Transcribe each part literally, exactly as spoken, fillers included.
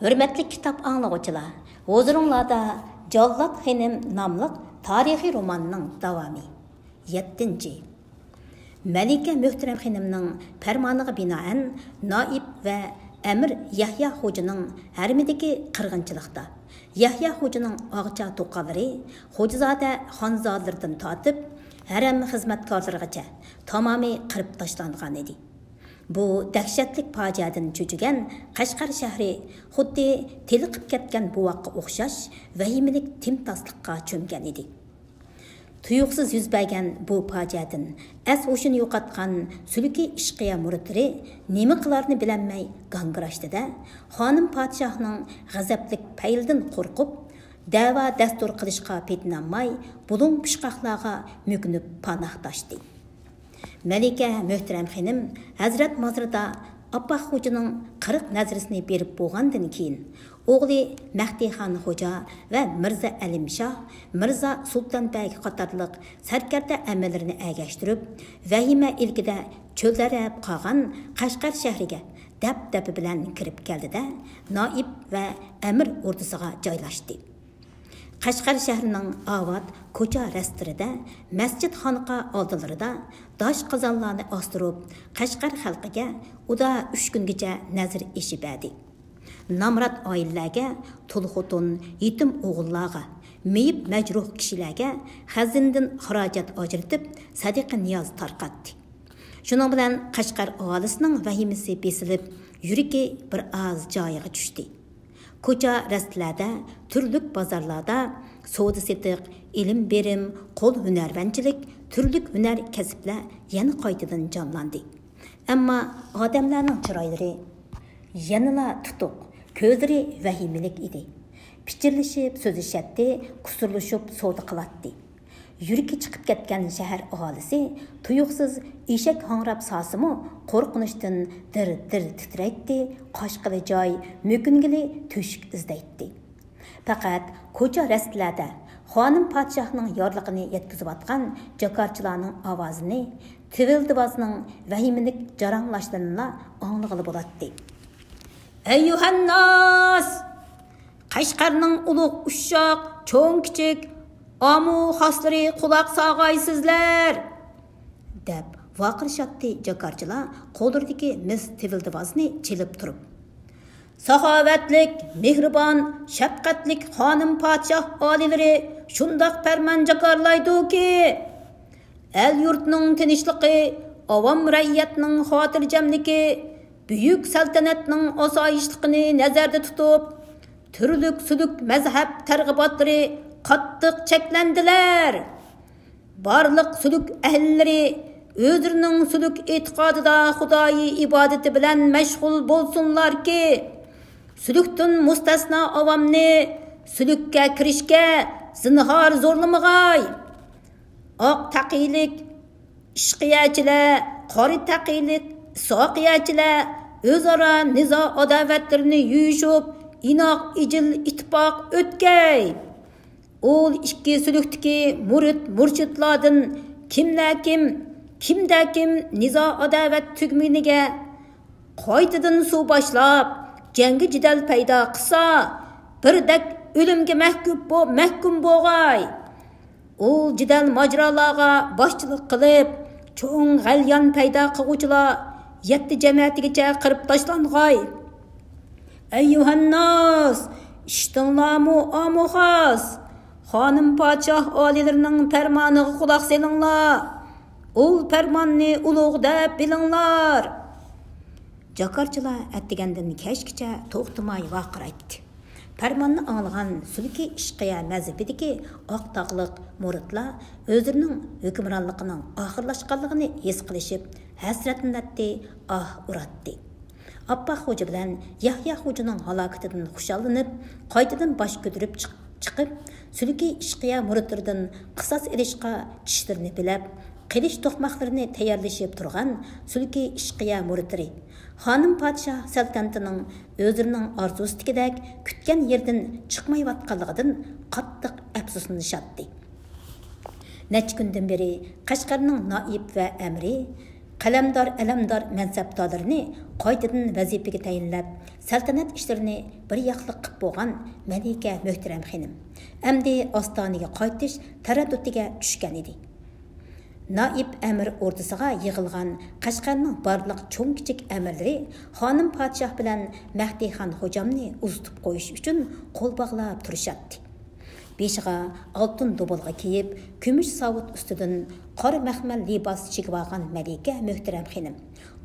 ھۆرمەتلىك كىتاب ئاڭلىغۇچىلار، ھۇزۇرۇڭلاردا جاللات خېنىم ناملىق تارىخىي روماننىڭ داۋامى. يەتتىنچى. مەلىكە مۆھتەرەم خېنىمنىڭ پەرمانىغا بىنائەن، نائىپ ۋە ئەمىر يەھيا خوجىنىڭ ھەرىمىدىكى قىرغىنچىلىقتا، يەھيا خوجىنىڭ ئاغىچا تۇغقانلىرى خوجىزادە خانزادىلىرىدىن تارتىپ، ھەرەم خىزمەتكارلىرىغىچە تامامى قىرىپ تاشلانغان ئىدى. بۇ دەھشەتلىك پاجىئەدىن چۆچۈگەن قەشقەر شەھىرى خۇددى تېلىقىپ كەتكەن بوۋاققا ئوخشاش ۋەھىمىلىك تىمتاسلىققا چۆمگەن ئىدى. تۇيۇقسىز يۈز بەرگەن بۇ پاجىئەدىن ئەس-ھوشىنى يوقاتقان سۈلۈكى ئىشقىيە مۇرىتلىرى نېمە قىلارنى بىلەلمەي گاڭگىراشتى-دە، خانىم پادىشاھنىڭ غەزەپلىك پەيلىدىن قورقۇپ، دەۋا دەستۇر قىلىشقا پېتىنالماي، بۇلۇڭ پۇچقاقلارغا مۆكۈنۈپ پاناھلاشتى. مەلىكە مۆھتەرەم خېنىم ھەزرەت مازىرىدا ئاپپاق خوجىنىڭ قىرىق نەزىرىسىنى بېرىپ بولغاندىن كېيىن، ئوغلى مەھدىخان خوجا ۋە مىرزا ئەلىمشاھ، مىرزا سۇلتان بەگ قاتارلىق سەركەردە ئەمىرلىرىنى ئەگەشتۈرۈپ، ۋەھىمە ئىلكىدە چۆلدەرەپ قالغان قەشقەر شەھىرىگە دەبدەبە بىلەن كىرىپ كەلدى-دە، نائىپ ۋە ئەمىر ئوردىسىغا جايلاشتى. قەشقەر شەھىرىنىڭ ئاۋات كوچا رەستىلىرىدە، مەسچىت خانقا ئالدىلىرىدا داش قازانلارنى ئاستۇرۇپ، قەشقەر خەلقىگە ئۇدا ئۈچ كۈنگىچە نەزىر ئېشى بەردى. نامرات ئائىلىلەرگە، تۇل خوتۇن، يېتىم ئوغۇللارغا، مېيىپ مەجرۇھ كىشىلەرگە خەزىنىدىن خىراجەت ئاجرىتىپ، سەدىقە نىياز تارقاتتى. شۇنىڭ بىلەن قەشقەر ئاھالىسىنىڭ ۋەھىمىسى بېسىلىپ، يۈرىكى بىر ئاز جايىغا چۈشتى. كوچا رەستىلەردە، تۈرلۈك بازارلاردا سودا سېتىق، ئېلىم بېرىم، قول ھۈنەرۋەنچىلىك، تۈرلۈك ھۈنەر كەسىپلەر يەنە قايتىدىن جانلاندى. ئەمما ئادەملەرنىڭ چىرايلىرى يەنىلا تۇتۇق، كۆزلىرى ۋەھىمىلىك ئىدى. پىچىرلىشىپ سۆزلىشەتتى، قۇسۇرلىشىپ سودا قىلاتتى. يۈرىكى چىقىپ كەتكەن شەھەر ئاھالىسى تۇيۇقسىز ئېشەك ھاڭراپ سالسىمۇ، قورقۇنچتىن دىر-دىر تىترەيتتى، قاچقىلى جاي، مۆكۈنگىلى تۆشۈك ئىزدەيتتى. پەقەت كوچا رەستىلەردە خانىم پادىشاھنىڭ يارلىقىنى يەتكۈزۈۋاتقان جاكارچىلارنىڭ ئاۋازىنى، تىۋىلدىۋازنىڭ ۋەھىمىلىك جاراڭلاشلىرىنىلا ئاڭلىغىلى بولاتتى. ئەييۇھەنناس! قەشقەرنىڭ ئۇلۇغ ئۇششاق، چوڭ كىچىك، ئامۇ خاسلىرى، قۇلاق ساغايسىزلەر! دەپ ۋارقىرىشاتتى جاكارچىلار قوللىرىدىكى مىس تىۋىلدىۋازنى چېلىپ تۇرۇپ. ساخاۋەتلىك، مېھرىبان، شەپقەتلىك خانىم پادىشاھ ئالىيلىرى شۇنداق پەرمان جاكارلايدۇكى، ئەل-يۇرتنىڭ تىنچلىقى، ئاۋام رەئىيەتنىڭ خاتىرجەملىكى، بۈيۈك سەلتەنەتنىڭ ئاسايىشلىقىنى نەزەردە تۇتۇپ، تۈرلۈك سۈلۈك مەزھەپ تەرغىباتلىرى قاتتىق چەكلەندىلەر. بارلىق سۈلۈك ئەھلىلىرى ئۆزلىرىنىڭ سۈلۈك ئېتىقادىدا خۇدايى ئىبادىتى بىلەن مەشغۇل بولسۇنلاركى، سۈلۈكتىن مۇستەسنا ئاۋامنى سۈلۈككە كىرىشكە زىنھار زورلىمىغاي. ئاق تەقىلىك ئىشقىيەچىلەر، قارا تەقىلىك ساقىيەچىلەر ئۆزئارا نىزا-ئاداۋەتلىرىنى يۇيۇشۇپ، ئىناق ئىجىل ئىتتىپاق ئۆتكەي. ئۇل ئىككى سۈلۈكتىكى مۇرىت-مۇرشىدلاردىن كىمدە كىم، كىمدە كىم نىزا-ئاداۋەت تۈگىمىگىنىگە قايتىدىن سۇ باشلاپ، جەڭگە جېدەل پەيدا قىلسا، بىردەك ئۆلۈمگە مەھكۇم بو-، مەھكۇم بوغاي. ئۇ جېدەل ماجىرالارغا باشچىلىق قىلىپ، چوڭ غەليان پەيدا قىلغۇچىلار يەتتە جەمەتىگىچە قىرىپ تاشلانغاي. ئەييۇھەنناس! ئىشىتىڭلارمۇ ئامۇ خاس! خانىم پادىشاھ ئالىيلىرىنىڭ پەرمانىغا قۇلاق سېلىڭلار! ئۇل پەرماننى ئۇلۇغ دەپ بىلىڭلار! جاكارچىلار ئەتىگەندىن كەچكىچە توختىماي ۋارقىرايتتى. پەرماننى ئاڭلىغان سۈلكى ئىشقىيە مەزھىپىدىكى ئاق تاغلىق مۇرىتلار ئۆزلىرىنىڭ ھۆكۈمرانلىقىنىڭ ئاخىرلاشقانلىقىنى ھېس قىلىشىپ، ھەسرەتلىنەتتى، ئاھ ئۇراتتى. ئاپپاق خوجا بىلەن يەھيا خوجىنىڭ ھالاكىتىدىن خۇشاللىنىپ، قايتىدىن باش كۆتۈرۈپ چىق-، چىقىپ، سۈلكى ئىشقىيە مۇرىتلىرىدىن قىساس ئېلىشقا چىشلىرىنى بىلەپ، قىلىچ توقماقلىرىنى تەييارلىشىپ تۇرغان سۈلكى ئىشقىيە مۇرىتلىرى خانىم پادىشاھ سەلتەنىتىنىڭ ئۆزلىرىنىڭ ئارزۇسىدىكىدەك كۈتكەن يېرىدىن چىقمايۋاتقانلىقىدىن قاتتىق ئەپسۇسلىنىشاتتى. نەچچە كۈندىن بېرى قەشقەرنىڭ نائىب ۋە ئەمىرى قەلەمدار، ئەلەمدار مەنسەپدارلىرىنى قايتىدىن ۋەزىپىگە تەيىنلەپ، سەلتەنەت ئىشلىرىنى بىر ياقلىق قىپ بولغان مەلىكە مۆھتەرەم خېنىم ئەمدى ئاستانىگە قايتىش تەرەددۇتىگە چۈشكەن ئىدى. نائىب ئەمىر ئوردىسىغا يىغىلغان قەشقەرنىڭ بارلىق چوڭ-كىچىك ئەمىرلىرى خانىم پادىشاھ بىلەن مەھدىخان خوجامنى ئۇزىتىپ قويۇش ئۈچۈن قول باغلاپ تۇرۇشاتتى. بېشىغا ئالتۇن دۇبۇلغا كىيىپ، كۈمۈش ساۋۇت ئۈستىدىن قارا مەخمەل لىباس چىگىۋالغان مەلىكە مۆھتەرەم خېنىم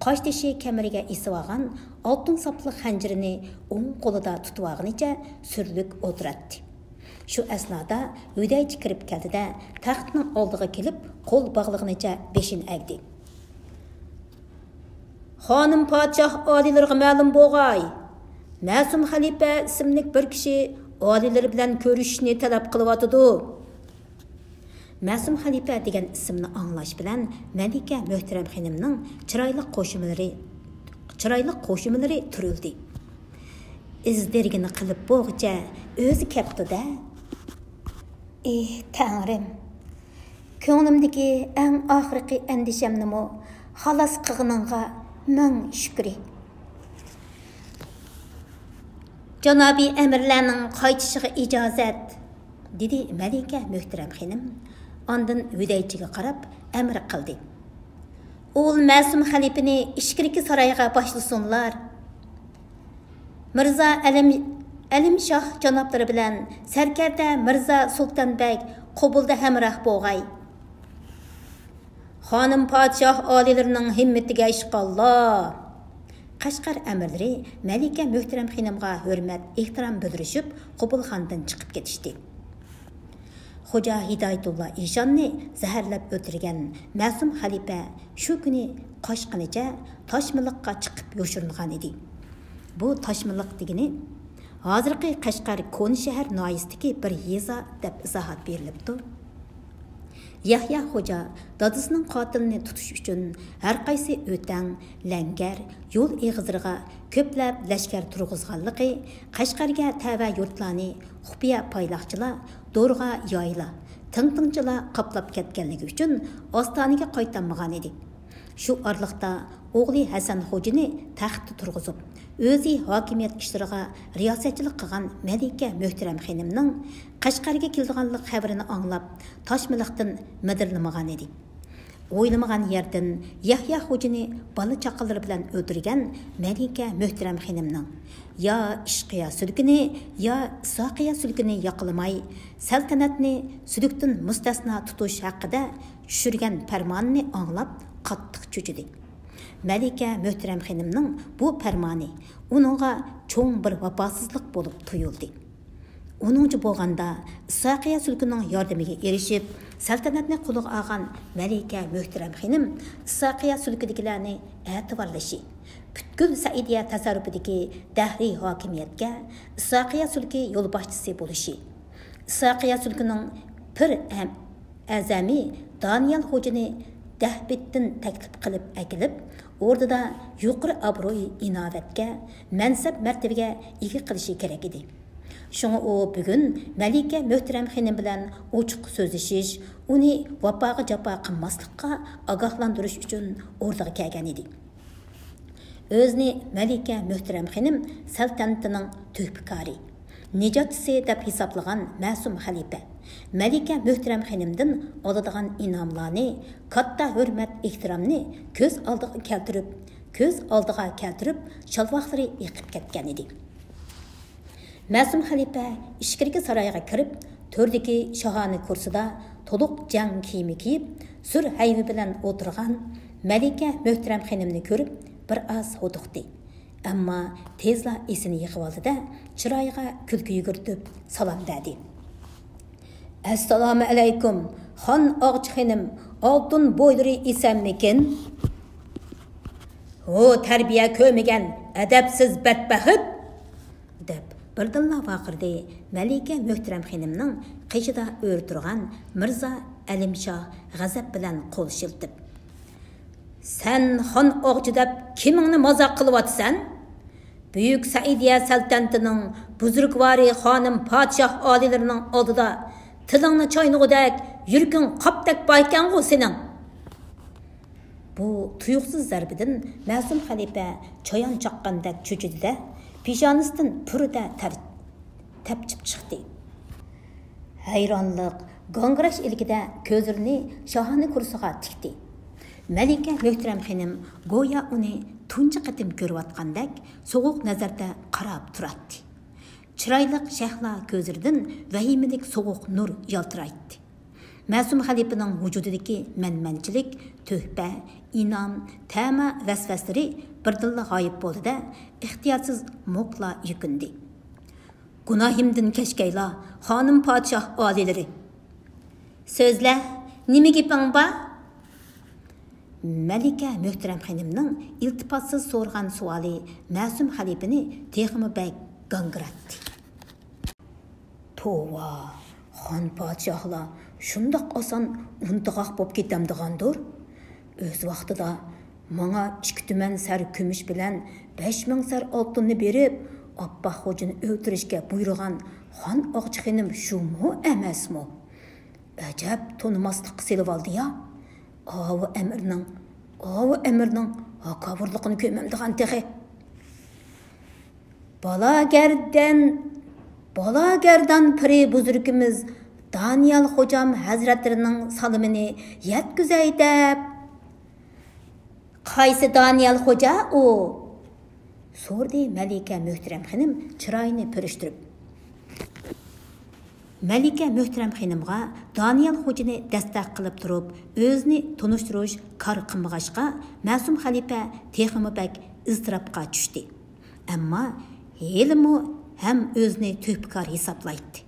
قاشتېشى كەمىرىگە ئېسىۋالغان ئالتۇن ساپلىق خەنجىرىنى ئوڭ قولىدا تۇتۇۋالغىنىچە سۈرلۈك ئولتۇراتتى. شۇ ئەسنادا ھۈدەيچە كىرىپ كەلدى-دە، تەختنىڭ ئالدىغا كېلىپ، قول باغلىغىنىچە بېشىنى ئەگدى. خانىم پادىشاھ ئالىيلىرىغا مەلۇم بولغاي، مەسۇم خەلىپە ئىسىملىك بىر كىشى ئالىيلىرى بىلەن كۆرۈشۈشنى تەلەپ قىلىۋاتىدۇ. مەسۇم خەلىپە دېگەن ئىسىمنى ئاڭلاش بىلەن مەلىكە مۆھتەرەم خېنىمنىڭ چىرايلىق قوشۇمىلىرى، چىرايلىق قوشۇمىلىرى تۈرۈلدى. ئىز دېرىكىنى قىلىپ بولغۇچە ئۆزى كەپتۇ-دە. ئېھ، تەڭرىم! كۆڭلۈمدىكى ئەڭ ئاخىرقى ئەندىشەمنىمۇ خالاس قىلغىنىڭغا مىڭ شۈكرى. جانابىي ئەمىرلەرنىڭ قايتىشىغا ئىجازەت، دېدى مەلىكە مۆھتەرەم خېنىم. ئاندىن ھۈدەيچىگە قاراپ ئەمىر قىلدى. ئۇل مەسۇم خەلىپىنى ئىچكىرىكى سارايغا باشلىسۇنلار. مىرزا ئەلىم، ئەلىمشاھ جانابلىرى بىلەن سەركەردە مىرزا سۇلتان بەگ قوبۇلدا ھەمراھ بولغاي. خانىم پادىشاھ ئالىيلىرىنىڭ ھىممىتىگە ئىشقاللا! قەشقەر ئەمىرلىرى مەلىكە مۆھتەرەم خېنىمغا ھۆرمەت، ئېھتىرام بىلدۈرۈشۈپ، قوبۇلخانىدىن چىقىپ كېتىشتى. خوجا ھىدايەتۇللا ئىشاننى زەھەرلەپ ئۆلتۈرگەن مەسۇم خەلىپە شۇ كۈنى قاچقىنىچە تاشمىلىققا چىقىپ يوشۇرۇنغان ئىدى. بۇ تاشمىلىق دېگىنى ھازىرقى قەشقەر كونا شەھەر ناھىيەسىدىكى بىر يېزا دەپ ئىزاھات بېرىلىپتۇ. يەھيا خوجا دادىسىنىڭ قاتىلىنى تۇتۇش ئۈچۈن ھەرقايسى ئۆتەڭ، لەڭگەر، يول ئېغىزلىرىغا كۆپلەپ لەشكەر تۇرغۇزغانلىقى، قەشقەرگە تەۋە يۇرتلارنى خۇپىيە پايلاقچىلار، دورغا يايلا، تىڭتىڭچىلار قاپلاپ كەتكەنلىكى ئۈچۈن ئاستانىگە قايتالمىغان ئىدى. شۇ ئارىلىقتا ئوغلى ھەسەن خوجىنى تەختتە تۇرغۇزۇپ، ئۆزى ھاكىمىيەت ئىشلىرىغا رىياسەتچىلىك قىلغان مەلىكە مۆھتەرەم خېنىمنىڭ قەشقەرگە كېلىدىغانلىق خەۋىرىنى ئاڭلاپ، تاشمىلىقتىن مىدىرلىمىغان ئىدى. ئويلىمىغان يەردىن يەھيا خوجىنى بالا-چاقىلىرى بىلەن ئۆلتۈرگەن مەلىكە مۆھتەرەم خېنىمنىڭ يا ئىشقىيا سۈلكىنى، يا ئىسھاقىيا سۈلكىنى ياقلىماي، سەلتەنەتنى سۈلۈكتىن مۇستەسنا تۇتۇش ھەققىدە چۈشۈرگەن پەرمانىنى ئاڭلاپ قاتتىق چۆچۈدى. مەلىكە مۆھتەرەم خېنىمنىڭ بۇ پەرمانى ئۇنىڭغا چوڭ بىر ۋاپاسىزلىق بولۇپ تۇيۇلدى. ئۇنىڭچە بولغاندا، ئىسھاقىيە سۈلكىنىڭ ياردىمىگە ئېرىشىپ، سەلتەنەتنى قولىغا ئالغان مەلىكە مۆھتەرەم خېنىم ئىسھاقىيە سۈلكىدىكىلەرنى ئەتىۋارلىشى، پۈتكۈل سەئىدىيە تەسەررۇپىدىكى دەھرىي ھاكىمىيەتكە ئىسھاقىيە سۈلكى يولباشچىسى بولۇشى، ئىسھاقىيە سۈلكىنىڭ پىر ئەم-، ئەزەمى دانىيال خوجىنى دەھبىتتىن تەكلىپ قىلىپ ئەكېلىپ، ئوردىدا يۇقىرى ئابرۇي-ئىناۋەتكە، مەنسەپ-مەرتىۋىگە ئىگە قىلىشى كېرەك ئىدى. شۇڭا ئۇ بۈگۈن مەلىكە مۆھتەرەم خېنىم بىلەن ئوچۇق سۆزلىشىش، ئۇنى ۋاپاغا جاپا قىلماسلىققا ئاگاھلاندۇرۇش ئۈچۈن ئوردىغا كەلگەن ئىدى. ئۆزىنى مەلىكە مۆھتەرەم خېنىم سەلتەنىتىنىڭ تۆھپىكارى، نىجاتچىسى دەپ ھېسابلىغان مەسۇم خەلىپە، مەلىكە مۆھتەرەم خېنىمدىن ئالىدىغان ئىنئاملارنى، كاتتا ھۆرمەت-ئېھتىرامنى كۆز ئالدىغا كەلتۈرۈپ، كۆز ئالدىغا كەلتۈرۈپ، چالۋاقلىرى ئېقىپ كەتكەن ئىدى. مەسۇم خەلىپە ئىچكىرىكى سارايغا كىرىپ، تۆردىكى شاھانە كۇرسىدا تولۇق جەڭ كىيىمى كىيىپ، سۈر ھەيۋە بىلەن ئولتۇرغان مەلىكە مۆھتەرەم خېنىمنى كۆرۈپ، بىر ئاز ھودۇقتى. ئەمما تېزلا ئېسىنى يىغىۋالدى-دە، چىرايىغا كۈلكە يۈگۈرتۈپ سالام بەردى. ئەسسالامۇ ئەلەيكۇم، خان ئاغىچى خېنىم، ئالتۇن بويلىرى ئېسەنمىكىن؟ ھو، تەربىيە كۆرمىگەن ئەدەپسىز بەتبەخت! دەپ بىردىنلا ۋارقىرىدى مەلىكە مۆھتەرەم خېنىمنىڭ قېشىدا ئۆرە تۇرغان مىرزا ئەلىمشاھ غەزەپ بىلەن قول شىلتىپ. سەن خان ئاغىچى دەپ كىمىڭنى مازاق قىلىۋاتىسەن؟ بۈيۈك سەئىدىيە سەلتەنىتىنىڭ بۇزرۇكۋارى خانىم پادىشاھ ئالىيلىرىنىڭ ئالدىدا تىلىڭنى چاينىغۇدەك يۈرىكىڭ قاپتەك بار ئىكەنغۇ سېنىڭ! بۇ تۇيۇقسىز زەربىدىن مەسۇم خەلىپە چايان چاققاندەك چۆچۈدى-دە، پېشانىسىدىن پۈرىدە تەر-، تەپچىپ چىقتى. ھەيرانلىق، گاڭگىراش ئىلكىدە كۆزلىرىنى شاھانە كۇرسىغا تىكتى. مەلىكە مۆھتەرەم خېنىم گويا ئۇنى تۇنجى قېتىم كۆرۈۋاتقاندەك سوغۇق نەزەردە قاراپ تۇراتتى. چىرايلىق شەھلا كۆزلىرىدىن ۋەھىمىلىك سوغۇق نۇر يالتىرايتتى. مەسۇم خەلىپىنىڭ ۋۇجۇدىدىكى مەنمەنچىلىك، تۆھپە، ئىنام، تەمە ۋەسۋەسىلىرى بىردىنلا غايىب بولدى-دە، ئىختىيارسىز موكلا يۈكۈندى. گۇناھىمدىن كەچكەيلا، خانىم پادىشاھ ئالىيلىرى! سۆزلە، نېمە گېپىڭ بار؟ مەلىكە مۆھتەرەم خېنىمنىڭ ئىلتىپاتسىز سورىغان سوئالى مەسۇم خەلىپىنى تېخىمۇ بەك گاڭگىراتتى. توۋا، خان پادىشاھلار شۇنداق ئاسان ئۇنتۇغاق بولۇپ كېتەمدىغاندۇر؟ ئۆز ۋاقتىدا ماڭا ئىككى تۈمەن سەر كۈمۈش بىلەن بەش مىڭ سەر ئالتۇننى بېرىپ، ئاپپاق خوجىنى ئۆلتۈرۈشكە بۇيرۇغان خان ئاغىچى خېنىم شۇمۇ ئەمەسمۇ؟ ئەجەب تونۇماسلىققا سېلىۋالدى-يا. ئاۋۇ ئەمىرنىڭ، ئاۋۇ ئەمىرنىڭ ھاكاۋۇرلۇقىنى كۆرمەمدىغان تېخى. بالاگەردەن، بالاگەردان پىرى بۇزرىكىمىز دانىيال خوجام ھەزرەتلىرىنىڭ سالىمىنى يەتكۈزەي دەپ. قايسى دانىيال خوجا ئۇ؟ سورىدى مەلىكە مۆھتەرەم خېنىم چىرايىنى پۈرۈشتۈرۈپ. مەلىكە مۆھتەرەم خېنىمغا دانىيال خوجىنى دەستەك قىلىپ تۇرۇپ، ئۆزىنى تونۇشتۇرۇش كار قىلمىغاچقا، مەسۇم خەلىپە تېخىمۇ بەك ئىزتىراپقا چۈشتى. ئەمما ھېلىمۇ ھەم ئۆزىنى تۆھپىكار ھېسابلايتتى.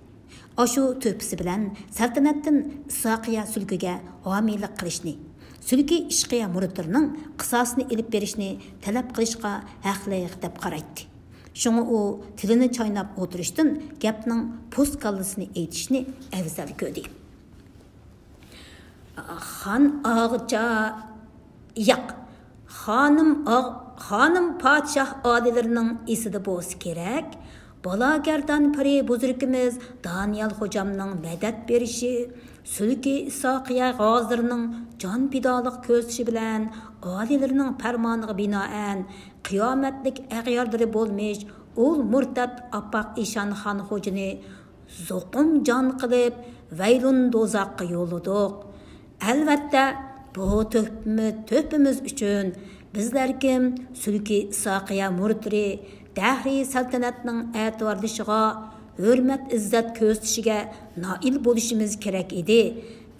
ئاشۇ تۆھپىسى بىلەن سەلتەنەتتىن ئىسھاقىيە سۈلكىگە ھامىيلىق قىلىشنى، سۈلكى ئىشقىيە مۇرىتلىرىنىڭ قىساسىنى ئېلىپ بېرىشنى تەلەپ قىلىشقا ھەقلىق دەپ قارايتتى. شۇڭا ئۇ تىلىنى چايناپ ئولتۇرۇشتىن گەپنىڭ پوست كاللىسىنى ئېيتىشنى ئەۋزەل كۆردى. خان ئاغىچا، ياق، خانىم ئاغ-، خانىم پادىشاھ ئالىيلىرىنىڭ ئېسىدە بولسا كېرەك، بالاگەردان پىرى بۇزرىكىمىز دانىيال خوجامنىڭ مەدەت بېرىشى، سۈلكى ئىسھاقىيە غازىلىرىنىڭ جان پىدالىق كۆرسىتىشى بىلەن ئالىيلىرىنىڭ پەرمانىغا بىنائەن، قىيامەتلىك ئەغيارلىرى بولمىش ئۇل مۇرتەت ئاپئاق ئىشان خان خوجىنى زوقۇم جان قىلىپ، ۋەيلۇن دوزاخقا يوللىدۇق. ئەلۋەتتە، بۇ تۆھپىمىز، تۆھپىمىز ئۈچۈن بىزلەر كىم، سۈلكى ئىسھاقىيە مۇرىتلىرى دەھرىي سەلتەنەتنىڭ ئەتىۋارلىشىغا، ھۆرمەت-ئىززەت كۆرسىتىشىگە نائىل بولۇشىمىز كېرەك ئىدى.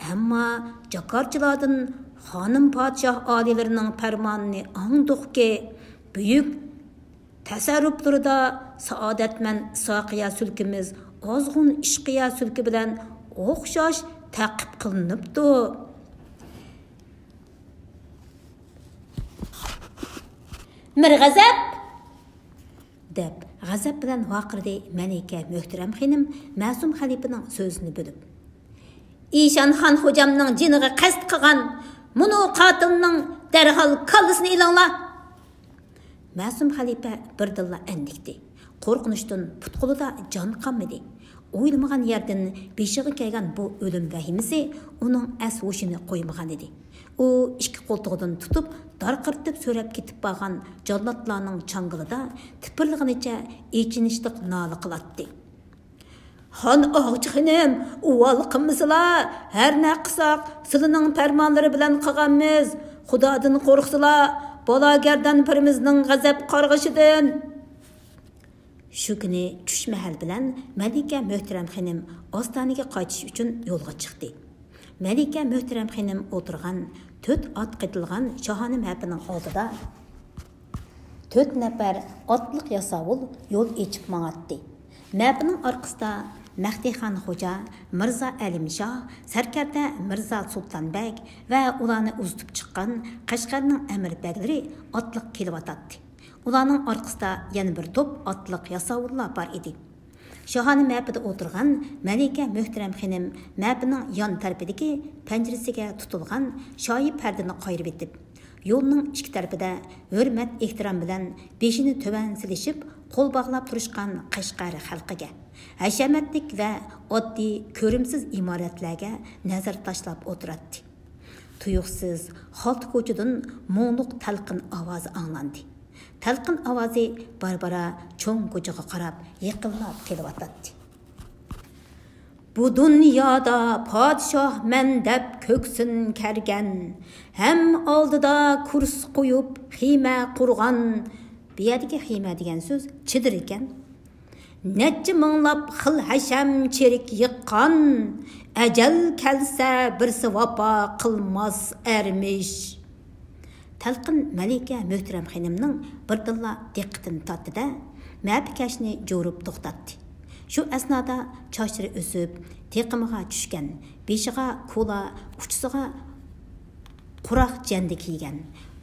ئەمما جاكارچىلاردىن خانىم پادىشاھ ئالىيلىرىنىڭ پەرمانىنى ئاڭدۇقكى، بۈيۈك تەسەررۇپلىرىدا سائادەتمەن ئىسھاقىيە سۈلكىمىز ئازغۇن ئىشقىيە سۈلكى بىلەن ئوخشاش تەقىب قىلىنىپتۇ. مىرغەزەپ! دەپ غەزەپ بىلەن ۋارقىرىدى مەلىكە مۆھتەرەم خېنىم مەسۇم خەلىپىنىڭ سۆزىنى بۆلۈپ. ئىشان خان خوجامنىڭ جېنىغا قەست قىلغان مۇنۇ قاتىلنىڭ دەرھال كاللىسىنى ئېلىڭلار! مەسۇم خەلىپە بىردىنلا ئەندىكتى. قورقۇنچتىن پۇت-قولىدا جان قالمىدى. ئويلىمىغان يەردىن بېشىغا كەلگەن بۇ ئۆلۈم ۋەھىمىسى ئۇنىڭ ئەس-ھوشىنى قويمىغانىدى. ئۇ ئىككى قولتۇقىدىن تۇتۇپ، دارقىرىتىپ سۆرەپ كېتىپ بارغان جاللاتلارنىڭ چاڭگىلىدا تىپىرلىغىنىچە ئېچىنىشلىق نالە قىلاتتى. خان ئاغىچى خېنىم، ئۇۋال قىلمىسىلا، ھەر نە قىلساق، سىلىنىڭ پەرمانلىرى بىلەن قىلغانمىز. خۇدادىن قورقسىلا، بالاگەردان پىرىمىزنىڭ غەزەپ قارغىشىدىن. شۇ كۈنى چۈش مەھەل بىلەن مەلىكە مۆھتەرەم خېنىم ئاستانىگە قايتىش ئۈچۈن يولغا چىقتى. مەلىكە مۆھتەرەم خېنىم ئولتۇرغان تۆت ئات قېتىلغان شاھانە مەپىنىڭ ئالدىدا تۆت نەپەر ئاتلىق ياساۋۇل يول ئېچىپ ماڭاتتى. مەپىنىڭ ئارقىسىدا مەھدىخان خوجا، مىرزا ئەلىمشاھ، سەركەردە مىرزا سۇلتان بەگ ۋە ئۇلارنى ئۇزىتىپ چىققان قەشقەرنىڭ ئەمىر بەگلىرى ئاتلىق كېلىۋاتاتتى. ئۇلارنىڭ ئارقىسىدا يەنە بىر توپ ئاتلىق ياساۋۇللار بار ئىدى. شاھانە مەپىدە ئولتۇرغان مەلىكە مۆھتەرەم خېنىم مەپىنىڭ يان تەرىپىدىكى پەنجىرىسىگە تۇتۇلغان شايى پەردىنى قايرىۋېتىپ، يولنىڭ ئىككى تەرىپىدە ھۆرمەت-ئېھتىرام بىلەن بېشىنى تۆۋەن سېلىشىپ، قول باغلاپ تۇرۇشقان قەشقەر خەلقىگە، ھەشەمەتلىك ۋە ئاددىي، كۆرۈمسىز ئىمارەتلەرگە نەزەر تاشلاپ ئولتۇراتتى. تۇيۇقسىز خالتا كوچىدىن مۇڭلۇق تەلقىن ئاۋازى ئاڭلاندى. تەلقىن ئاۋازى بارا-بارا چوڭ كوچىغا قاراپ يېقىنلاپ كېلىۋاتاتتى. بۇ دۇنيادا پادىشاھ مەن دەپ كۆكسۈن كەرگەن، ھەم ئالدىدا كۇرسا قويۇپ خىمە قۇرغان. بۇ يەردىكى خىمە دېگەن سۆز چېدىر ئىكەن. نەچچە مىڭلاپ خىل ھەشەم چېرىك يىغقان، ئەجەل كەلسە بىرسى ۋاپا قىلماس ئەرمىش. تەلقىن مەلىكە مۆھتەرەم خېنىمنىڭ بىردىنلا دىققىتىنى تارتتى-دە، مەپىكەشنى جورۇپ توختاتتى. شۇ ئەسنادا چاچلىرى ئۆسۈپ، تېقىمىغا چۈشكەن، بېشىغا كۇلا، ئۇچىسىغا قۇراق جەندە كىيگەن،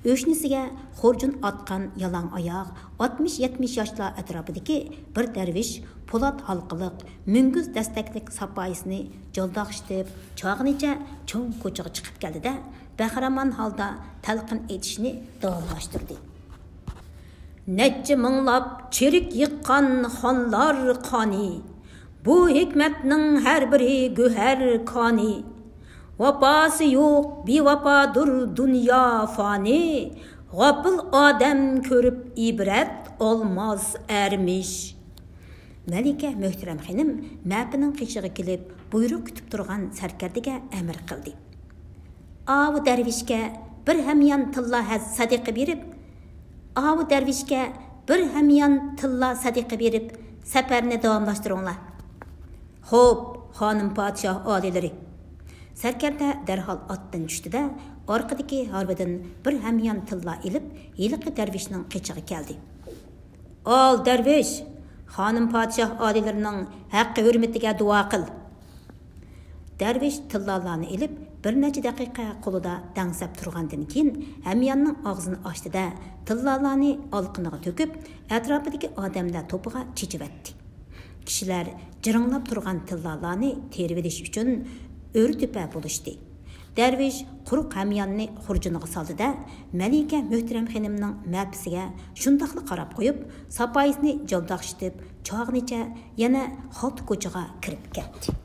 ئۆشنىسىگە خۇرجۇن ئاتقان يالاڭ ئاياغ، ئاتمىش يەتمىش ياشلار ئەتراپىدىكى بىر دەرۋىش پولات ھالقىلىق، مۈڭگۈز دەستەكلىك ساپايىسىنى جالداقشىتىپ، چاغىنىچە چوڭ كوچىغا چىقىپ كەلدى-دە، بەخىرامان ھالدا تەلقىن ئېيتىشنى داۋاملاشتۇردى. نەچچە مىڭلاپ چېرىك يىغقان خانلار قانى، بۇ ھېكمەتنىڭ ھەر بىرى گۆھەر كانى. ۋاپاسى يوق، بىۋاپادۇر دۇنيا فانى، غاپىل ئادەم كۆرۈپ ئىبرەت ئالماس ئەرمىش. مەلىكە مۆھتەرەم خېنىم مەپىنىڭ قېشىغا كېلىپ، بۇيرۇق كۈتۈپ تۇرغان سەركەردىگە ئەمىر قىلدى. ئاۋۇ دەرۋىشكە بىر ھەميان تىللا ھەز سەدىقە بېرىپ، ئاۋۇ دەرۋىشكە بىر ھەميان تىللا سەدىقە بېرىپ، سەپەرنى داۋاملاشتۇرۇڭلار. خوپ، خانىم پادىشاھ ئالىيلىرى. سەركەردە دەرھال ئاتتىن چۈشتى-دە، ئارقىدىكى ھارۋىدىن بىر ھەميان تىللا ئېلىپ، ھېلىقى دەرۋىشنىڭ قېشىغا كەلدى. ئال، دەرۋىش، خانىم پادىشاھ ئالىيلىرىنىڭ ھەققى ھۆرمىتىگە دۇئا قىل. دەرۋىش تىللالارنى ئېلىپ، بىر نەچچە دەقىقە قولىدا دەڭسەپ تۇرغاندىن كېيىن، ھەمياننىڭ ئاغزىنى ئاچتى-دە، تىللالارنى ئالىقىنىغا تۆكۈپ، ئەتراپىدىكى ئادەملەر توپىغا چېچىۋەتتى. كىشىلەر جىرىڭلاپ تۇرغان تىللالارنى تېرىۋېلىش ئۈچۈن ئۆرە-تۆپە بولۇشتى. دەرۋىش قۇرۇق ھەمياننى خۇرجۇنىغا سالدى-دە، مەلىكە مۆھتەرەم خېنىمنىڭ مەپىسىگە شۇنداقلا قاراپ قويۇپ، ساپايىسىنى جالداقشىتىپ، چاغىنىچە يەنە خالتا كوچىغا كىرىپ كەتتى.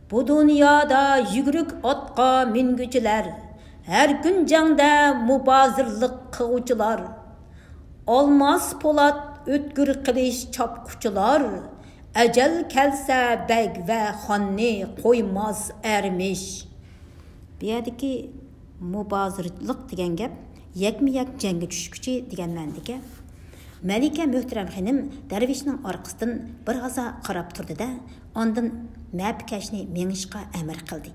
بۇ دۇنيادا يۈگۈرۈك ئاتقا مىنگۈچىلەر، ھەر كۈن جەڭدە مۇبازىرلىق قىلغۇچىلار، ئالماس پولات ئۆتكۈر قىلىچ چاپقۇچىلار، ئەجەل كەلسە بەگ ۋە خاننى قويماس ئەرمىش. بۇ يەردىكى مۇبازىرلىق دېگەن گەپ يەكمۇ يەك جەڭگە چۈشكۈچى دېگەن مەنىدىكەن. مەلىكە مۆھتەرەم خېنىم دەرۋىشنىڭ ئارقىسىدىن بىر ھازا قاراپ تۇردى-دە، ئاندىن مەپىكەشنى مېڭىشقا ئەمىر قىلدى.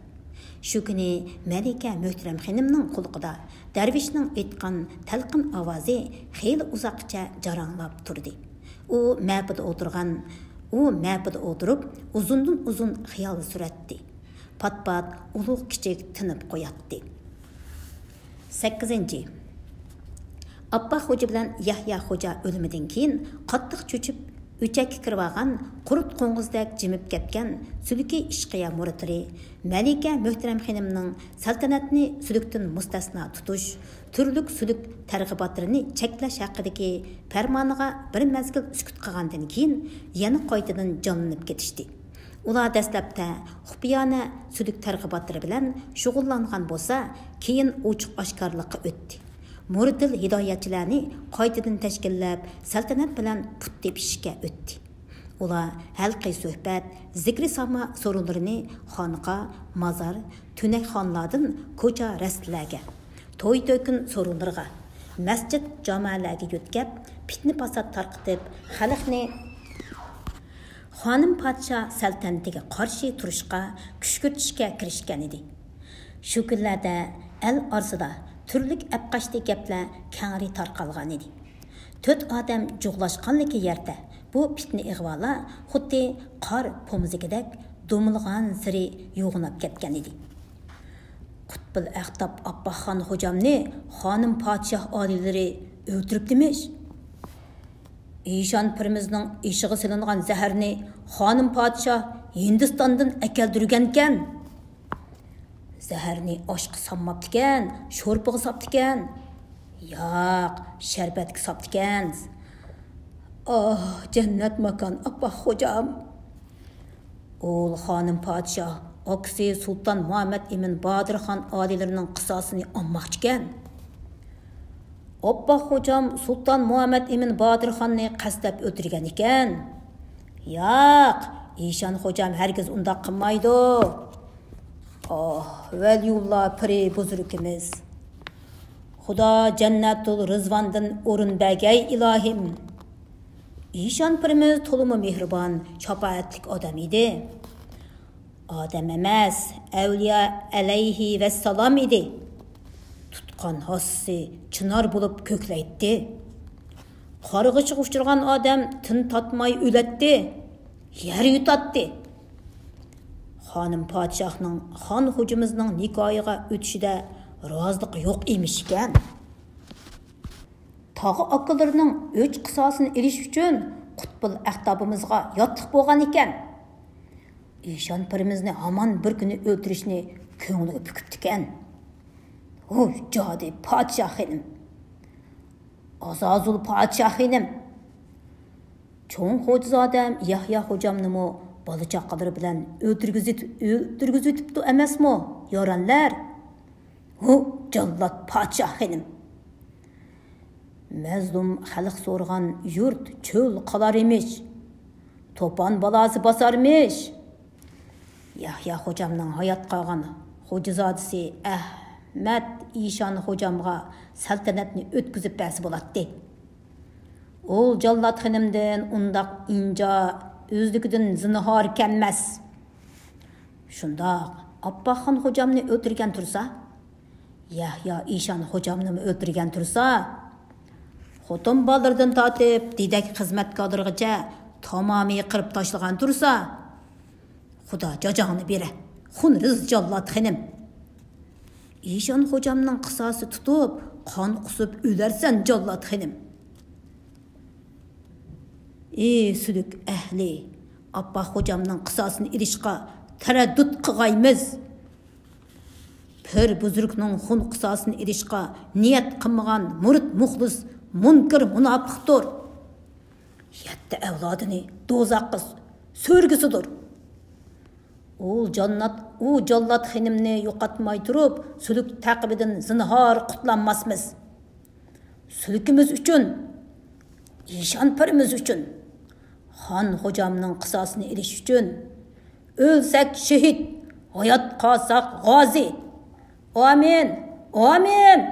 شۇ كۈنى مەلىكە مۆھتەرەم خېنىمنىڭ قۇلىقىدا دەرۋىشنىڭ ئېيتقان تەلقىن ئاۋازى خېلى ئۇزاققىچە جاراڭلاپ تۇردى. ئۇ مەپىدە ئولتۇرغان، ئۇ مەپىدە ئولتۇرۇپ ئۇزۇندىن ئۇزۇن خىيال سۈرەتتى. پات-پات ئۇلۇغ-كىچىك تىنىپ قوياتتى. سەككىزىنچى. ئاپپاق خوجا بىلەن يەھيا خوجا ئۆلۈمىدىن كېيىن قاتتىق چۆچۈپ، ئۆچەككە كىرىۋالغان قۇرت قوڭغۇزدەك جىمىپ كەتكەن سۈلۈكى ئىشقىيە مۇرىتلىرى مەلىكە مۆھتەرەم خېنىمنىڭ سەلتەنەتنى سۈلۈكتىن مۇستەسنا تۇتۇش، تۈرلۈك سۈلۈك تەرغىباتلىرىنى چەكلەش ھەققىدىكى پەرمانىغا بىر مەزگىل سۈكۈت قىلغاندىن كېيىن، يەنە قايتىدىن جانلىنىپ كېتىشتى. ئۇلار دەسلەپتە خۇپىيانە سۈلۈك تەرغىباتلىرى بىلەن شۇغۇللانغان بولسا، كېيىن ئوچۇق-ئاشكارىلىققا ئۆتتى. مۇرىتىل ھىدايەتچىلەرنى قايتىدىن تەشكىللەپ، سەلتەنەت بىلەن پۇت تېپىشىشكە ئۆتتى. ئۇلار ھەلقە سۆھبەت، زىكرى ساما سورۇنلىرىنى خانقا، مازار، تۈنەكخانىلاردىن كوچا-رەستىلەرگە، توي-تۆكۈن سورۇنلىرىغا، مەسچىت-جامەلەرگە يۆتكەپ، پىتنە-پاسات تارقىتىپ، خەلقنى خانىم پادىشاھ سەلتەنىتىگە قارشى تۇرۇشقا كۈشكۈرتۈشكە كىرىشكەن ئىدى. شۇ كۈنلەردە ئەل ئارىسىدا تۈرلۈك ئەپقاچتى گەپلەر كەڭرى تارقالغان ئىدى. تۆت ئادەم جۇغلاشقانلىكى يەردە بۇ پىتنە-ئىغۋالار خۇددى قار پومزىكىدەك دومىلىغانسېرى يوغىناپ كەتكەن ئىدى. قۇتبۇل ئەختاب ئاپپاقخان خوجامنى خانىم پادىشاھ ئالىيلىرى ئۆلتۈرۈپتىمىش. ئىشان پىرىمىزنىڭ ئېشىغا سېلىنغان زەھەرنى خانىم پادىشاھ ھىندىستاندىن ئەكەلدۈرگەنكەن. زەھەرنى ئاشقا سالماپتىكەن، شورپىغا ساپتىكەن. ياق، شەربەتكە ساپتىكەن. ئاھ، جەننەت ماكان ئاپپاق خوجام. ئۇل خانىم پادىشاھ ئاكىسى سۇلتان مۇھەممەد ئىمىن بادىرخان ئالىيلىرىنىڭ قىساسىنى ئالماقچىكەن. ئاپئاق خوجام سۇلتان مۇھەممەد ئىمىن بادىرخاننى قەستلەپ ئۆلتۈرگەن ئىكەن. ياق، ئىشان خوجام ھەرگىز ئۇنداق قىلمايدۇ. ئاھ، ۋەلىيۇللا پىرى بۇزرۇكىمىز. خۇدا جەننەتۇل رىزۋاندىن ئورۇن بەرگەي ئىلاھىم. ئىشان پىرىمىز تولىمۇ مېھرىبان، شاپائەتلىك ئادەم ئىدى. ئادەم ئەمەس، ئەۋلىيا ئەلەيھى ۋەسسالام ئىدى. تۇتقان ھاسىسى چىنار بولۇپ كۆكلەيتتى. قارغىشىغا ئۇچرىغان ئادەم تىن تارتماي ئۆلەتتى، يەر يۇتاتتى. خانىم پادىشاھنىڭ خان خوجىمىزنىڭ نىكاھىغا ئۆتۈشىدە رازىلىق يوق ئىمىشكەن. تاغا ئاكىلىرىنىڭ ئۆچ قىساسىنى ئېلىش ئۈچۈن قۇتبۇل ئەقتابىمىزغا ياتلىق بولغان ئىكەن. ئىشان پىرىمىزنى ھامان بىر كۈنى ئۆلتۈرۈشنى كۆڭلىگە پۈكۈپتىكەن. ھۇ، جادى پادىشاھ خېنىم! ئازازۇل پادىشاھ خېنىم! چوڭ خوجىزادەم يەھيا خوجامنىمۇ بالا-چاقىلىرى بىلەن ئۆلتۈرگۈزۈپ-، ئۆلتۈرگۈزۈۋېتىپتۇ ئەمەسمۇ، يارەنلەر؟ ھۇ، جاللات پادىشاھ خېنىم! مەزلۇم خەلق سورىغان يۇرت چۆل قالار ئىمىش، توپان بالاسى باسارمىش. يەھيا خوجامنىڭ ھايات قالغان خوجىزادىسى ئەھمەد ئىشان خوجامغا سەلتەنەتنى ئۆتكۈزۈپ بەرسە بولاتتى. ئۇ جاللات خېنىمدىن ئۇنداق ئىنجا ئۆزلۈكىدىن زىنھار كەلمەس. شۇنداق، ئاپپاقخان خوجامنى ئۆلتۈرگەن تۇرسا، يەھيا ئىشان خوجامنىمۇ ئۆلتۈرگەن تۇرسا، خوتۇن بالىلىرىدىن تارتىپ دېدەك خىزمەتكارلىرىغىچە تامامى قىرىپ تاشلىغان تۇرسا، خۇدا جاجاڭنى بېرە، خۇنرىز جاللات خېنىم! ئىشان خوجامنىڭ قىساسى تۇتۇپ، قان قۇسۇپ ئۆلەرسەن، جاللات خېنىم! ئى سۈلۈك ئەھلى، ئاپپاق خوجامنىڭ قىساسىنى ئېلىشقا تەرەددۇت قىلغايمىز. پىر بۇزرۇكنىڭ خۇن قىساسىنى ئېلىشقا نىيەت قىلمىغان مۇرىت مۇخلىس مۇنكىر مۇناپىقتۇر. يەتتە ئەۋلادىنى دوزاخقا سۈرگۈسىدۇر. ئۇ جاننات، ئۇ جاللات خېنىمنى يوقاتماي تۇرۇپ، سۈلۈك تەقىبىدىن زىنھار قۇتۇلالماسمىز. سۈلكىمىز ئۈچۈن، ئىشان پىرىمىز ئۈچۈن، خان خوجامنىڭ قىساسىنى ئېلىش ئۈچۈن، ئۆلسەك شېھىت، ھايات قالساق غازى. ئامىن، ئامىن!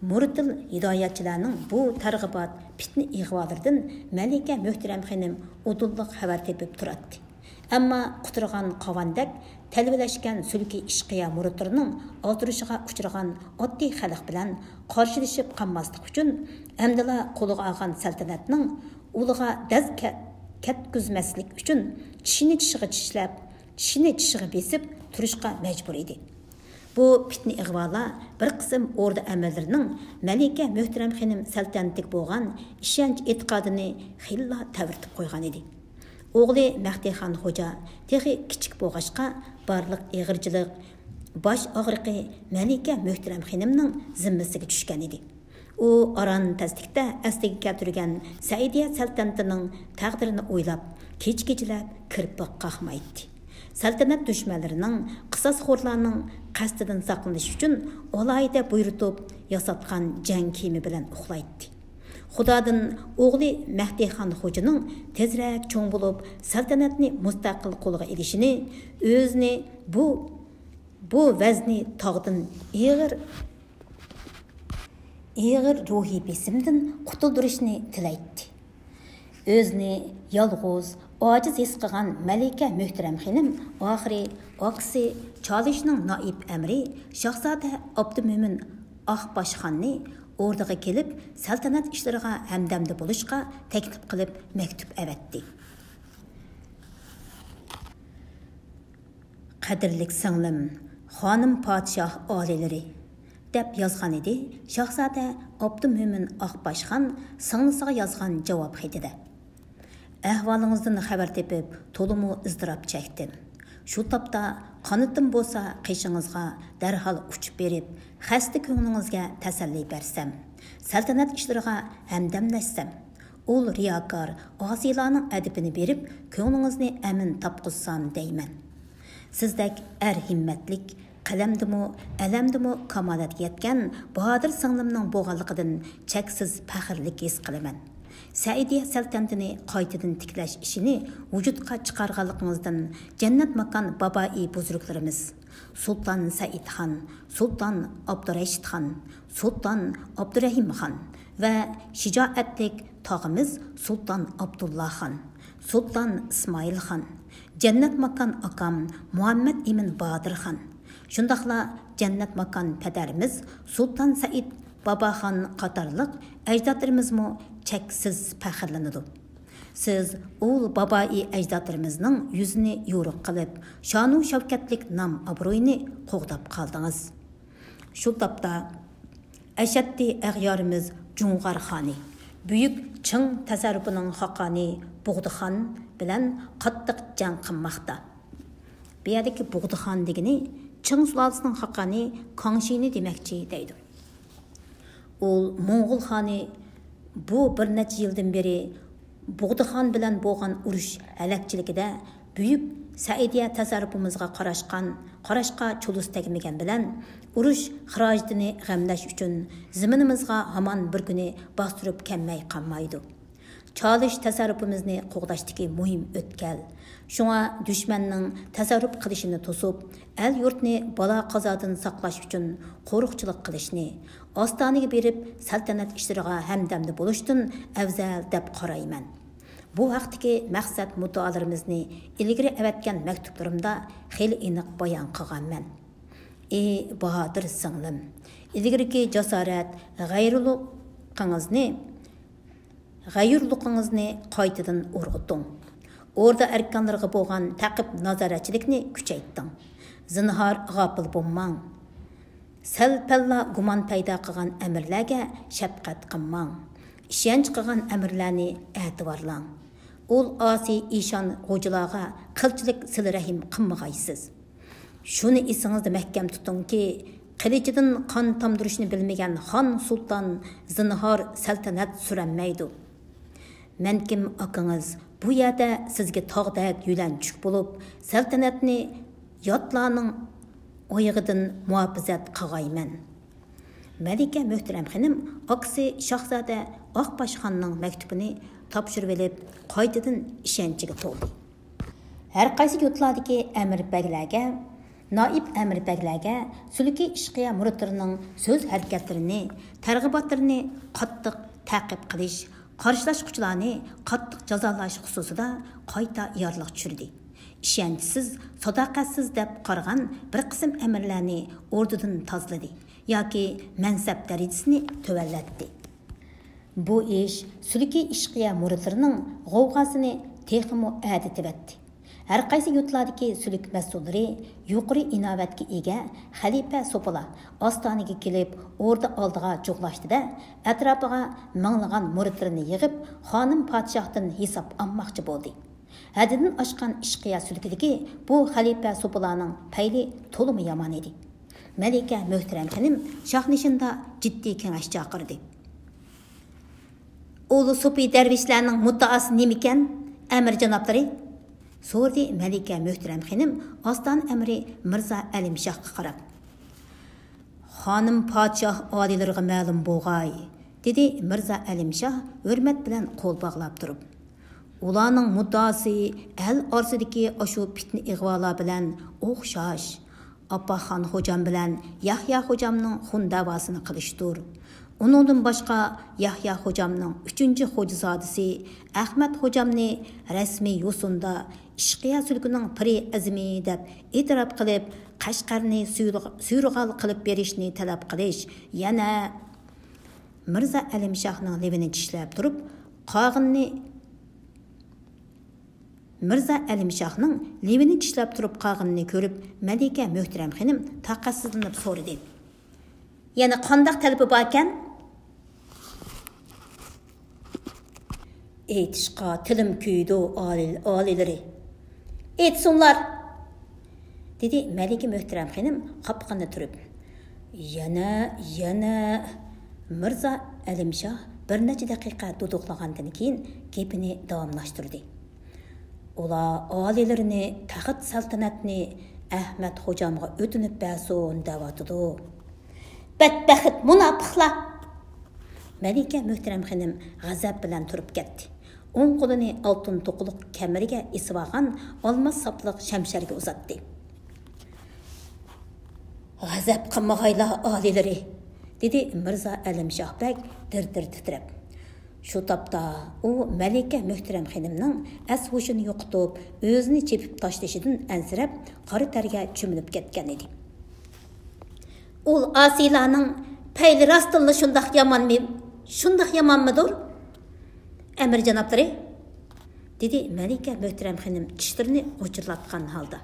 مۇرتىل ھىدايەتچىلەرنىڭ بۇ تەرغىبات، پىتنە ئىغۋالىرىدىن مەلىكە مۆھتەرەم خېنىم ئۇدۇللۇق خەۋەر تېپىپ تۇراتتى. ئەمما قۇترىغان قاۋاندەك تەلۋىلەشكەن سۈلكى ئىشقىيا مۇرىتلىرىنىڭ ئازدۇرۇشىغا ئۇچرىغان ئاددىي خەلق بىلەن قارشىلىشىپ قالماسلىق ئۈچۈن، ئەمدىلا قولىغا ئالغان سەلتەنەتنىڭ ئۇلىغا دەز كە-، كەتكۈزمەسلىك ئۈچۈن چىشىنى چىشىغا چىشلەپ، چىشىنى چىشىغا بېسىپ تۇرۇشقا مەجبۇر ئىدى. بۇ پىتنە ئىغۋالار بىر قىسىم ئوردا ئەمىرلىرىنىڭ مەلىكە مۆھتەرەم خېنىم سەلتەنىتىگە بولغان ئىشەنچ ئېتىقادىنى خېلىلا تەۋرىتىپ قويغان ئىدى. ئوغلى مەھدىخان خوجا تېخى كىچىك بولغاچقا، بارلىق ئېغىرچىلىق، باش ئاغرىقى مەلىكە مۆھتەرەم خېنىمنىڭ زىممىسىگە چۈشكەن ئىدى. ئۇ ئاران تەسلىكتە ئەسلىگە كەلتۈرگەن سەئىدىيە سەلتەنىتىنىڭ تەقدىرىنى ئويلاپ، كېچە-كېچىلەپ كىرپىك قاقمايتتى. سەلتەنەت دۈشمەنلىرىنىڭ، قىساسخورلارنىڭ قەستىدىن ساقلىنىش ئۈچۈن ئالاھىدە بۇيرۇتۇپ ياساتقان جەڭ كىيىمى بىلەن ئۇخلايتتى. خۇدادىن ئوغلى مەھدىخان خوجىنىڭ تېزرەك چوڭ بولۇپ، سەلتەنەتنى مۇستەقىل قولىغا ئېلىشىنى، ئۆزىنى بۇ، بۇ ۋەزنى تاغدىن ئېغىر ئېغىر روھىي بېسىمدىن قۇتۇلدۇرۇشنى تىلەيتتى. ئۆزىنى يالغۇز، ئاجىز ھېس قىلغان مەلىكە مۆھتەرەم خېنىم ئاخىرى ئاكىسى چالىشنىڭ نائىب ئەمىرى شاھزادە ئابدۇمۆمىن ئاقباشخاننى ئوردىغا كېلىپ، سەلتەنەت ئىشلىرىغا ھەمدەمدە بولۇشقا تەكلىپ قىلىپ مەكتۇپ ئەۋەتتى. قەدىرلىك سىڭلىم، خانىم پادىشاھ ئالىيلىرى، دەپ يازغانىدى شاھزادە ئابدۇمۆمىن ئاقباشخان سىڭلىسىغا يازغان جاۋاب خېتىدە. ئەھۋالىڭىزدىن خەۋەر تېپىپ، تولىمۇ ئىزتىراپ چەكتىم. شۇ تاپتا قانىتىم بولسا قېشىڭىزغا دەرھال ئۇچۇپ بېرىپ، خەستە كۆڭلىڭىزگە تەسەللى بەرسەم، سەلتەنەت ئىشلىرىغا ھەمدەملەشسەم، ئۇل رىياكار، ئاسىيلارنىڭ ئەدىپىنى بېرىپ، كۆڭلىڭىزنى ئەمىن تاپقۇزسام دەيمەن. سىزدەك ئەر ھىممەتلىك، قەلەمدىمۇ، ئەلەمدىمۇ كامالەتكە يەتكەن باھادىر سىڭلىمنىڭ بولغانلىقىدىن چەكسىز پەخىرلىك ھېس قىلىمەن. سەئىدىيە سەلتەنىتىنى قايتىدىن تىكلەش ئىشىنى ۋۇجۇدقا چىقارغانلىقىڭىزدىن جەننەت ماكان بابائى بۇزرۇكلىرىمىز سۇلتان سەئىدخان، سۇلتان ئابدۇرەشىتخان، سۇلتان ئابدۇرەھىمخان ۋە شىجائەتلىك تاغىمىز سۇلتان ئابدۇللاخان، سۇلتان ئىسمائىلخان، جەننەت ماكان ئاكام مۇھەممەد ئىمىن بادىرخان، شۇنداقلا جەننەت ماكان پەدەرىمىز سۇلتان سەئىد باباخان قاتارلىق ئەجدادلىرىمىزمۇ چەكسىز پەخىرلىنىدۇ. سىز ئۇل بابائى ئەجدادلىرىمىزنىڭ يۈزىنى يورۇق قىلىپ، شانۇ شەۋكەتلىك نام ئابرۇيىنى قوغداپ قالدىڭىز. شۇ تاپتا ئەشەددىي ئەغيارىمىز جۇڭغار خانى، بۈيۈك چىڭ تەسەررۇپىنىڭ خاقانى بۇغدىخان بىلەن قاتتىق جەڭ قىلماقتا. بۇ يەردىكى بۇغدىخان دېگىنى چىڭ سۇلالىسىنىڭ خاقانى كاڭشىنى دېمەكچى دەيدۇ. ئۇل موڭغۇل خانى بۇ بىر نەچچە يىلدىن بېرى بۇغدىخان بىلەن بولغان ئۇرۇش ھەلەكچىلىكىدە بۈيۈك سەئىدىيە تەسەررۇپىمىزغا قاراشقان، قاراشقا چولىسى تەگمىگەن بىلەن، ئۇرۇش خىراجىتىنى غەملەش ئۈچۈن زېمىنىمىزغا ھامان بىر كۈنى باستۇرۇپ كەلمەي قالمايدۇ. چالىش تەسەررۇپىمىزنى قوغداشتىكى مۇھىم ئۆتكەل. شۇڭا دۈشمەننىڭ تەسەررۇپ قىلىشىنى توسۇپ، ئەل-يۇرتنى بالا-قازادىن ساقلاش ئۈچۈن قورۇقچىلىق قىلىشنى، ئاستانىگە بېرىپ سەلتەنەت ئىشلىرىغا ھەمدەمدە بولۇشتىن ئەۋزەل دەپ قارايمەن. بۇ ھەقتىكى مەقسەت مۇددىئالىرىمىزنى ئىلگىرى ئەۋەتكەن مەكتۇپلىرىمدا خېلى ئېنىق بايان قىلغانمەن. ئى باھادىر سىڭلىم! ئىلگىرىكى جاسارەت، غەيرۇللۇقىڭىزنى، غەيۇرلۇقىڭىزنى قايتىدىن ئۇرغۇتۇڭ. ئوردا ئەركانلىرىغا بولغان تەقىب نازارەتچىلىكنى كۈچەيتىڭ. زىنھار غاپىل بولماڭ. سەل-پەللا گۇمان پەيدا قىلغان ئەمىرلەرگە شەپقەت قىلماڭ. ئىشەنچ قىلغان ئەمىرلەرنى ئەتىۋارلاڭ. ئۇل ئاسىي ئىشان غوجىلارغا قىلچىلىك سىلە رەھىم قىلمىغايسىز. شۇنى ئېسىڭىزدە مەھكەم تۇتۇڭكى، قىلىچىدىن قان تامدۇرۇشنى بىلمىگەن خان سۇلتان زىنھار سەلتەنەت سۈرەلمەيدۇ. مەن كىم ئاكىڭىز، بۇ يەردە سىزگە تاغدەك يۆلەنچۈك بولۇپ، سەلتەنەتنى ياتلارنىڭ ئويىغىدىن مۇھاپىزەت قىلغايمەن. مەلىكە مۆھتەرەم خېنىم ئاكىسى شاھزادە ئاقباش خاننىڭ مەكتۇپىنى تاپشۇرۇۋېلىپ، قايتىدىن ئىشەنچىگە تولدى. ھەر قايسى يۇرتلاردىكى ئەمىر بەگلەرگە، نائىب ئەمىر بەگلەرگە سۈلۈكى ئىشقىيە مۇرىتلىرىنىڭ سۆز ھەرىكەتلىرىنى، تەرغىباتلىرىنى قاتتىق تەقىب قىلىش، قارشىلاشقۇچىلارنى قاتتىق جازالاش خۇسۇسىدا قايتا يارلىق چۈشۈردى. ئىشەنچسىز، ساداقەتسىز دەپ قارىغان بىر قىسىم ئەمىرلەرنى ئوردىدىن تازىلىدى ياكى مەنسەپ دەرىجىسىنى تۆۋەنلەتتى. بۇ ئىش سۈلۈكى ئىشقىيە مۇرىتلىرىنىڭ غوۋغاسىنى تېخىمۇ ئەدىتىۋەتتى. ھەر قايسى يۇرتلاردىكى سۈلۈك مەسئۇللىرى يۇقىرى ئىناۋەتكە ئىگە خەلىپە سوپىلار ئاستانىگە كېلىپ، ئوردا ئالدىغا جۇغلاشتى-دە، ئەتراپىغا مىڭلىغان مۇرىتلىرىنى يىغىپ، خانىم پادىشاھتىن ھېساب ئالماقچى بولدى. ھەددىدىن ئاشقان ئىشقىيە سۈلكىدىكى بۇ خەلىپە سوپىلارنىڭ پەيلى تولىمۇ يامان ئىدى. مەلىكە مۆھتەرەم خېنىم شاھنىشىندا جىددىي كېڭەش چاقىردى. ئۇلۇ سوپى دەرۋىشلەرنىڭ مۇددىئاسى نېمىكەن، ئەمىر جانابلىرى؟ سورىدى مەلىكە مۆھتەرەم خېنىم ئاستانە ئەمىرى مىرزا ئەلىمشاھقا قاراپ. خانىم پادىشاھ ئالىيلىرىغا مەلۇم بولغاي، دېدى مىرزا ئەلىمشاھ ھۆرمەت بىلەن قول باغلاپ تۇرۇپ. ئۇلارنىڭ مۇددىئاسى ئەل ئارىسىدىكى ئاشۇ پىتنە ئىغۋالار بىلەن ئوخشاش. ئاپپاقخان خوجام بىلەن يەھيا خوجامنىڭ خۇن دەۋاسىنى قىلىشتۇر. ئۇنىڭدىن باشقا، يەھيا خوجامنىڭ ئۈچىنچى خوجىزادىسى ئەخمەت خوجامنى رەسمىي يوسۇندا ئىشقىيە سۈلكىنىڭ پىرى ئەزىمى دەپ ئېتىراپ قىلىپ، قەشقەرنى سۇيرۇغ-، سۇيرۇغال قىلىپ بېرىشنى تەلەپ قىلىش. يەنە مىرزا ئەلىمشاھنىڭ لېۋىنى چىشلەپ تۇرۇپ قالغىنىنى، مىرزا ئەلىمشاھنىڭ لېۋىنى چىشلەپ تۇرۇپ قالغىنىنى كۆرۈپ، مەلىكە مۆھتەرەم خېنىم تاقەتسىزلىنىپ سورىدى. يەنە قانداق تەلىپى باركەن؟ ئېيتىشقا تىلىم كۆيىدۇ، ئالىي-، ئالىيلىرى. ئېيتسۇنلار! دېدى مەلىكە مۆھتەرەم خېنىم قاپىقىنى تۈرۈپ. يەنە، يەنە! مىرزا ئەلىمشاھ بىر نەچچە دەقىقە دۇدۇقلىغاندىن كېيىن گېپىنى داۋاملاشتۇردى. ئۇلار ئالىيلىرىنى تەخت سەلتەنەتنى ئەخمەت خوجامغا ئۆتۈنۈپ بەرسۇن دەۋاتىدۇ. بەتبەخت مۇناپىقلار! مەلىكە مۆھتەرەم خېنىم غەزەپ بىلەن تۇرۇپ كەتتى. ئوڭ قولىنى ئالتۇن توقىلىق كەمىرىگە ئېسىۋالغان ئالماس ساپلىق شەمشەرگە ئۇزاتتى. غەزەپ قىلمىغايلا، ئالىيلىرى، دېدى مىرزا ئەلىمشاھ بەگ دىر-دىر تىترەپ. شۇ تاپتا ئۇ مەلىكە مۆھتەرەم خېنىمنىڭ ئەس-ھوشىنى يوقىتىپ، ئۆزىنى چېپىپ تاشلىشىدىن ئەنسىرەپ، قارا تەرگە چۆمۈلۈپ كەتكەن ئىدى. ئۇل ئاسىيلارنىڭ پەيلى راستتىنلا شۇنداق يامانمى، شۇنداق يامانمىدۇر، ئەمىر جانابلىرى؟ دېدى مەلىكە مۆھتەرەم خېنىم چىشلىرىنى غۇچۇرلاتقان ھالدا.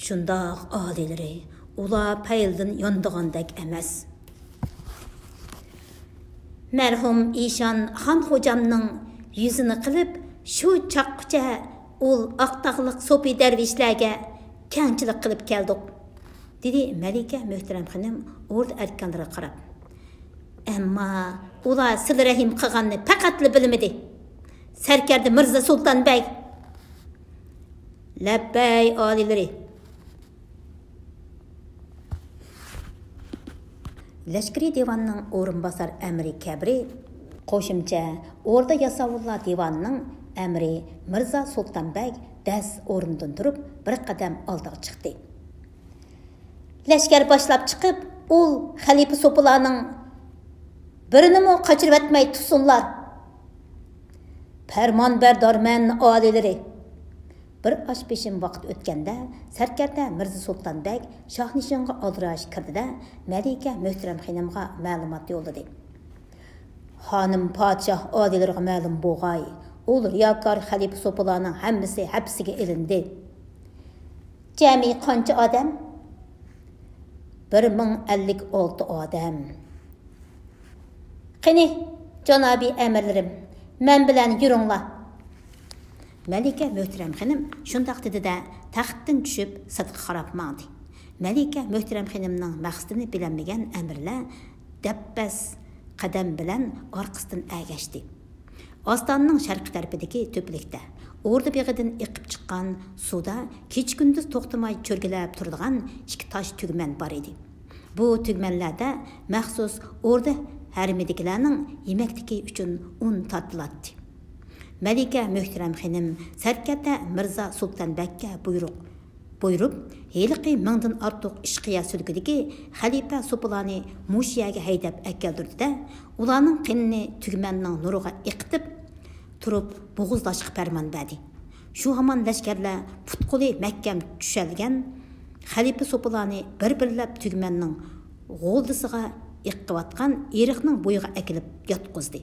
شۇنداق، ئالىيلىرى، ئۇلار پەيلىدىن يانىدىغاندەك ئەمەس. مەرھۇم ئىشان خان خوجامنىڭ يۈزىنى قىلىپ، شۇ چاغقىچە ئۇل ئاقتاغلىق سوپى دەرۋىشلەرگە كەڭچىلىك قىلىپ كەلدۇق، دېدى مەلىكە مۆھتەرەم خېنىم ئوردا ئەركانلىرىغا قاراپ. ئەمما ئۇلار سىلە رەھىم قىلغاننى پەقەتلا بىلمىدى. سەركەردە مىرزا سۇلتان بەگ. لەببەي، ئالىيلىرى. لەشكىرىي دىۋاننىڭ ئورۇنباسار ئەمىرى كەبرى، قوشۇمچە ئوردا ياساۋۇللار دىۋانىنىڭ ئەمىرى مىرزا سۇلتان بەگ دەس ئورنىدىن تۇرۇپ، بىر قەدەم ئالدىغا چىقتى. لەشكەر باشلاپ چىقىپ، ئۇل خەلىپە سوپىلارنىڭ بىرىنىمۇ قاچۇرۇۋەتمەي تۇرسۇنلار. پەرمانبەردارمەن، ئالىيلىرى. بىر ئاش پېشىم ۋاقىت ئۆتكەندە، سەركەردە مىرزا سۇلتان بەگ شاھنىشىنغا ئالدىراش كىردى-دە، مەلىكە مۆھتەرەم خېنىمغا مەلۇمات يوللىدى. خانىم پادىشاھ ئالىيلىرىغا مەلۇم بولغاي، ئۇل رىياكار خەلىپە سوپىلارنىڭ ھەممىسى ھەپسىگە ئېلىندى. جەمئىي قانچە ئادەم؟ بىر مىڭ ئەللىك ئالتە ئادەم. قېنى، جانابىي ئەمىرلىرىم، مەن بىلەن يۈرۈڭلار. مەلىكە مۆھتەرەم خېنىم شۇنداق دېدى-دە، تەختتىن چۈشۈپ سىرتقا قاراپ ماڭدى. مەلىكە مۆھتەرەم خېنىمنىڭ مەقسىتىنى بىلەلمىگەن ئەمىرلەر دەپبەس قەدەم بىلەن ئارقىسىدىن ئەگەشتى. ئاستانىنىڭ شەرقىي تەرىپىدىكى تۆپىلىكتە، ئوردا بېغىدىن ئېقىپ چىققان سۇدا كېچە-كۈندۈز توختىماي چۆرگىلەپ تۇرىدىغان ئىككى تاش تۈگمەن بار ئىدى. بۇ تۈگمەنلەردە مەخسۇس ئوردا ھەرىمىدىكىلەرنىڭ يېمەكلىكى ئۈچۈن ئۇن تارتىلاتتى. مەلىكە مۆھتەرەم خېنىم سەركەردە مىرزا سۇلتان بەگكە بۇيرۇق بۇيرۇپ، ھېلىقى مىڭدىن ئارتۇق ئىشقىيە سۈلكىدىكى خەلىپە سوپىلارنى مۇشۇ يەرگە ھەيدەپ ئەكەلدۈردى-دە، ئۇلارنىڭ قېنىنى تۈگمەننىڭ نۇرىغا ئېقىتىپ تۇرۇپ بوغۇزلاشقا پەرمان بەردى. شۇ ھامان لەشكەرلەر پۇت-قولى مەھكەم چۈشەلگەن خەلىپە سوپىلارنى بىر-بىرلەپ تۈگمەننىڭ غولدىسىغا ئېقىۋاتقان ئېرىقنىڭ بويىغا ئەكېلىپ ياتقۇزدى.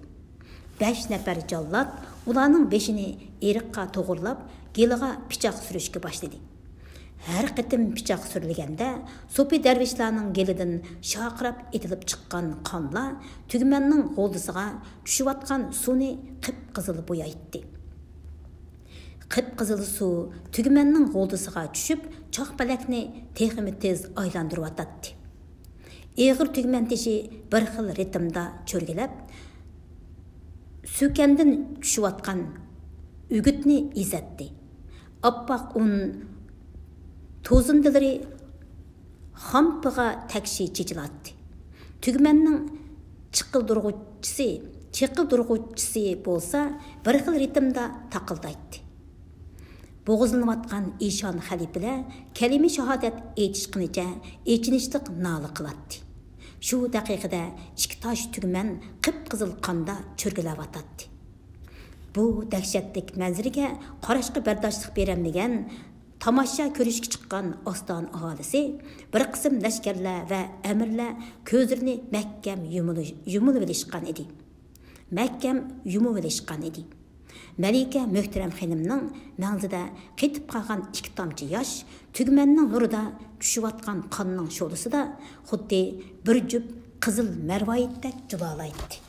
بەش نەپەر جاللات ئۇلارنىڭ بېشىنى ئېرىققا توغرىلاپ، گېلىغا پىچاق سۈرۈشكە باشلىدى. ھەر قېتىم پىچاق سۈرۈلگەندە، سوپى دەرۋىشلارنىڭ گېلىدىن شارقىراپ ئېتىلىپ چىققان قانلار تۈگمەننىڭ غولدىسىغا چۈشۈۋاتقان سۇنى قىپقىزىل بويايتتى. قىپقىزىل سۇ تۈگمەننىڭ غولدىسىغا چۈشۈپ، چاقپەلەكنى تېخىمۇ تېز ئايلاندۇرۇۋاتاتتى. ئېغىر تۈگمەن تېشى بىر خىل رىتىمدا چۆرگىلەپ، سۈكەندىن چۈشۈۋاتقان ئۆگۈتنى ئېزەتتى. ئاپئاق ئۇن توزۇندىلىرى خامپىغا تەكشى چېچىلاتتى. تۈگمەننىڭ چىقىلدۇرغۇچىسى، چېقىلدۇرغۇچىسى بولسا بىر خىل رىتىمدا تاقىلدايتتى. بوغۇزلىنىۋاتقان ئىشان خەلىپىلەر كەلىمە شاھادەت ئېيتىشقىنىچە ئېچىنىشلىق نالە قىلاتتى. شۇ دەقىقىدە ئىككى تاش تۈگمەن قىپقىزىل قاندا چۆرگىلەۋاتاتتى. بۇ دەھشەتلىك مەنزىرىگە قاراشقا بەرداشلىق بېرەلمىگەن تاماشا كۆرۈشكە چىققان ئاستانە ئاھالىسى، بىر قىسىم لەشكەرلەر ۋە ئەمىرلەر كۆزلىرىنى مەھكەم يۇمۇلۇش-، يۇمۇلۇۋېلىشقان ئىدى. مەھكەم يۇمۇۋېلىشقان ئىدى. مەلىكە مۆھتەرەم خېنىمنىڭ مەڭزىدە قېتىپ قالغان ئىككى تامچە ياش تۈگمەننىڭ نۇرىدا چۈشۈۋاتقان قاننىڭ شولىسىدا خۇددى بىر جۈپ قىزىل مەرۋايىتتەك جۇلالايتتى.